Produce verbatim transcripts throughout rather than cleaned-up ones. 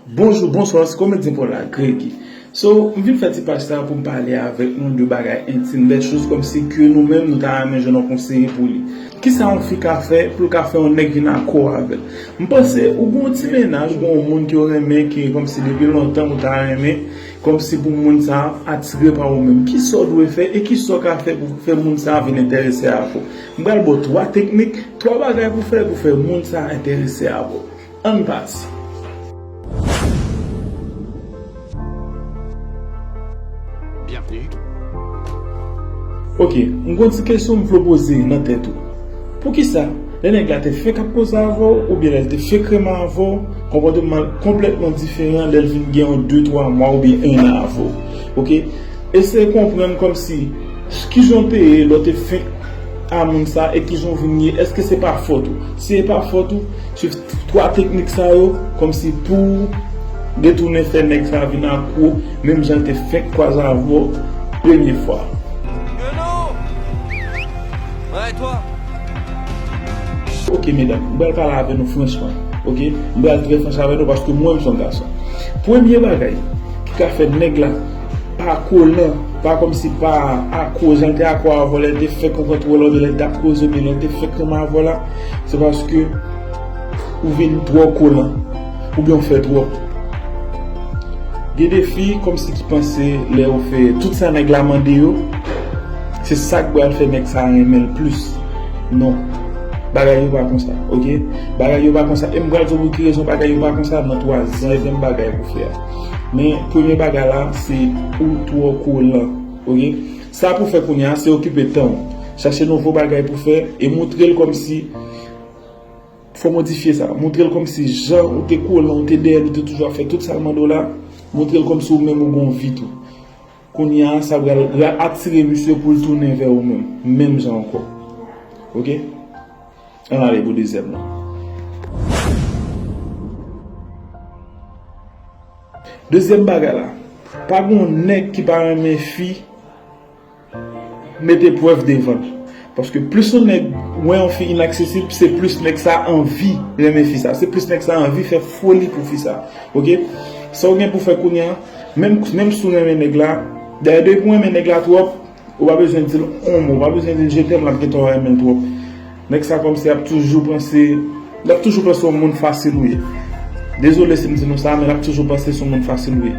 Bonjou, bonswa, se komedyen pa w la, Gregy. So, m vin fè ti paj sa pou m pale avèk nou de bagay entim, de choz kòmsi ke nou menm nou ta renmen jwenn yon konseye pou li. Kisa yon fi ka fè pou l ka fè yon nèg vin akò avè l? M panse ou gen yon ti mennaj, ou gen yon moun ke w renmen, ke kòmsi depi lontan ou ta renmen, kòmsi pou moun sa a atire pa ou menm. Kisa w dwe fè e kisa w ka fè pou fè moun sa a vin enterese avè w? M pral ba w twa teknik, twa bagay pou fè pou fè moun sa a enterese avè w. Ann pati. Bienvenue. Ok, m gon ti kesyon m vle poze nan tèt ou. Poukisa, lè nèg la te fenk ap koze avè w, oubyen lè l te fenk renmen avè w, konpòteman l konplètman diferan lè l vin gen yon de twa mwa oubyen en an avè w? Ok? Eseye konprann kòmsi kijan w te ye lè w te fenk a moun sa e kijan w vin ye. Èske se pa fòt ou? Si se pa fòt ou, swiv twa teknik sa yo kòmsi pou w retounen fè nèg sa vin akò menm jan l te fenk kwaze avè w premye fwa. Ok, medam, m pral pale avè nou franchman. Ok? M pral trè franch avè nou paske mwen, m se yon gason. Premye bagay ki ka fè nèg la pa kolan, pa kòmsi pa akò, jan l te akò avè w lè l te fenk rankontre w la, oubyen lè l t ap koze, oubyen lè l te fenk renmen avè w la, se paske ou vin twò kolan, oubyen w fè twòp. Gen de fi kòmsi ki panse lè yo fè tout sa nèg la mande yo, se sa k pral fè nèg sa renmen l plis. Non. Bagay yo pa konsa, ok? Bagay yo pa konsa. E m pral di w pou ki rezon bagay yo pa konsa nan twazyèm bagay pou fè a. Men premye bagay la, se ou twò kolan, ok? Sa pou fè kounye a, se okipe tan w. Chache nouvo bagay pou fè e montre l kòmsi fò w modifye sa. Montre l kòmsi jan ou te kolan, ou te dèyè l, ou te toujou ap fè tout sa l mande w la. Montre l kòmsi ou menm ou gon vi tou. Kounye a, sa pral ra-, atire misye pou l tounen vè ou menm. Menm jan ankò. Ok? Ann ale pou dezyèm lan. Dezyèm bagay la. Pa gon nèg ki pa renmen fi mete prèv devan l. Paske plis yon nèg wè yon fi inaksesib, se plis nèg sa anvi renmen fi sa. Se plis nèg sa anvi fè foli pou fi sa. Ok? Sa w gen pou fè kounye a, menm, menm si w renmen nèg la, dayè depi w renmen nèg la twòp, ou pa bezwen di l on mo, ou pa bezwen di l je t'aime, l ap gentan renmen l twòp. Nèg sa kòmsi ap toujou panse, l ap toujou panse se yon moun fasil ou ye. Dezole si m di nou sa, men l ap toujou panse se yon moun fasil ou ye.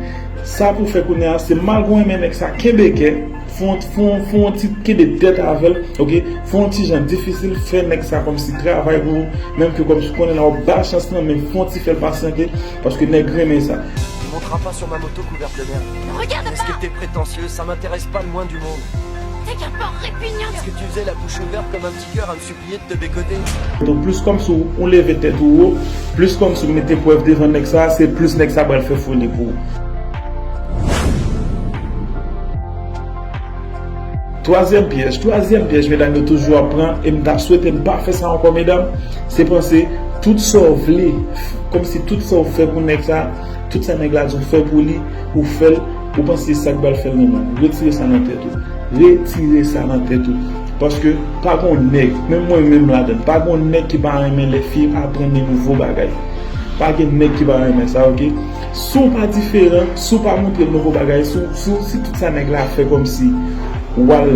Sa pou fè kounye a, se malgre w renmen nèg sa, kenbe kè, fè yon, fè yon, fè yon ti kenbe tèt avè l, ok? Fè yon ti jan difisil, fè nèg sa kòmsi travay pou ou, menm ke kòmsi w konnen l ap ba chans lan, men fè yon ti fè l pasyante, paske nèg renmen sa. Tu monteras pas sur ma moto couverte de merde. Ne regarde pas. Est-ce que t'es prétentieuse ? Ça m'intéresse pas le moins du monde. T'es qu'un porc répugnant. Est-ce que tu faisais la bouche ouverte comme un petit cœur à me supplier de te bécoter ? Donk, plis kòmsi w, w leve tèt ou wo, plis kòmsi w mete prèv devan nèg sa, se plis nèg sa pral fè foli pou ou. Twazyèm pyèj, twazyèm pyèj medam yo toujou ap pran, e m ta swete n pa fè sa ankò, medam, se panse tout sa w vle, kòmsi tout sa w fè pou nèg sa, tout sa nèg la di w fè pou li, ou fè l, ou panse se sa k pral fè l renmen w. Retire sa nan tèt ou. Retire sa nan tèt ou. Paske pa gon nèg, menm mwen menm ladan, pa gon nèg ki pa renmen lè fi aprann li nouvo bagay. Pa gen nèg ki pa renmen sa, ok? Si w pa diferan, si w pa montre l nouvo bagay, si w, si w, si tout sa nèg la fè kòmsi w al,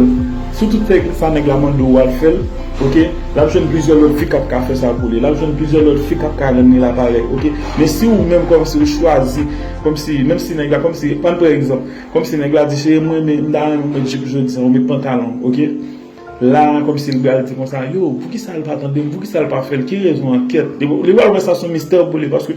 si tout sa nèg la mande w, w al fè l, ok? L ap jwenn plizyè lòt fi k ap ka fè sa pou li. L ap jwenn plizyè lòt fi k ap ka rann li la parèy, ok? Men si ou menm kòmsi ou chwazi, kòmsi, menm si nèg la, kòmsi, ann pran egzanp, kòmsi nèg la di, cheri, mwen, men, m ta renmen w met jip jodi a, ou met pantalon, ok? La, kòmsi l pral di konsa, yo, poukisa l pa tande m? Poukisa l pa fè l? Ki rezon an? Kèt. Li, li pral wè sa se yon mistè pou li, paske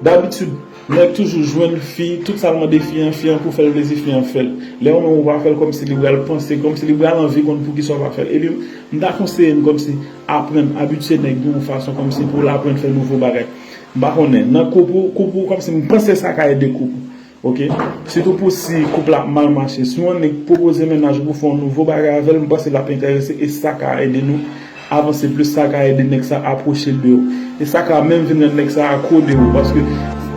dabitid, nèg toujou jwenn fi, tout sa l mande fi an, fi an pou fè l plezi, fi an fè l. Lè ou menm ou pa fè l, kòmsi li pral panse, kòmsi li pral anvi konn poukisa w pa fè l. Epi, m ta konseye n kòmsi aprann abitye nèg nou yon fason kòmsi pou l aprann fè nouvo bagay. M pa konnen, nan koup ou, koup ou, kòmsi m panse sa ka ede koup ou. Ok? Sitou pou si koup la ap mal mache. Si yon nèg pwopoze mennaj ou pou fè yon nouvo bagay avè l, m panse l ap enterese e sa ka ede nou avanse plis, sa ka ede nèg sa apwoche l de ou. E sa ka menm vin rann nèg sa akwo de ou. Paske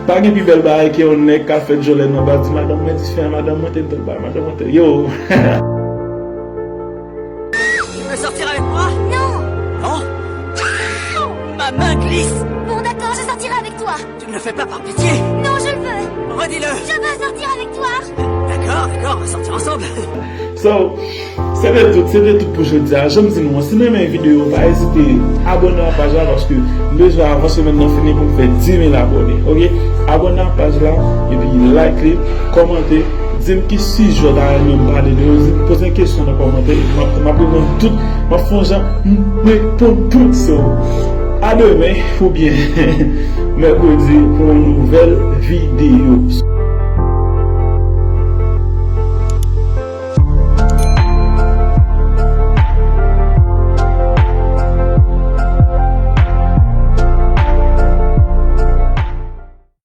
pa gen pi bèl bagay ke yon nèg ka fè djòlè nan bal, di madanm mwen dife a, madanm mwen te bèl bagay, madanm mwen te, yo. Tu veux sortir avec moi ? Non. Non ? Ma main glisse. Bon, d'accord, je sortirai avec toi. Tu ne le fais pas par pitié. Non, je le Dis-le. Je veux sortir avec toi. D'accord, d'accord, on va sortir ensemble. So, se te tout, se te tout pou jodi a. Jan m di nou an, si nou renmen videyo, pa ezite abòne ak paj la paske m bezwen avan semèn nan fini pou m fè dis mil abòne. Ok? Abòne ak paj la, epi like li, kòmante, di m ki sijè w ta renmen m pale de yo, di m poze kesyon nan kòmantè, m ap, m ap reponn tout, m ap fè yon jan, m reponn tout. So, a demen, oubyen mèkredi pou yon nouvèl videyo.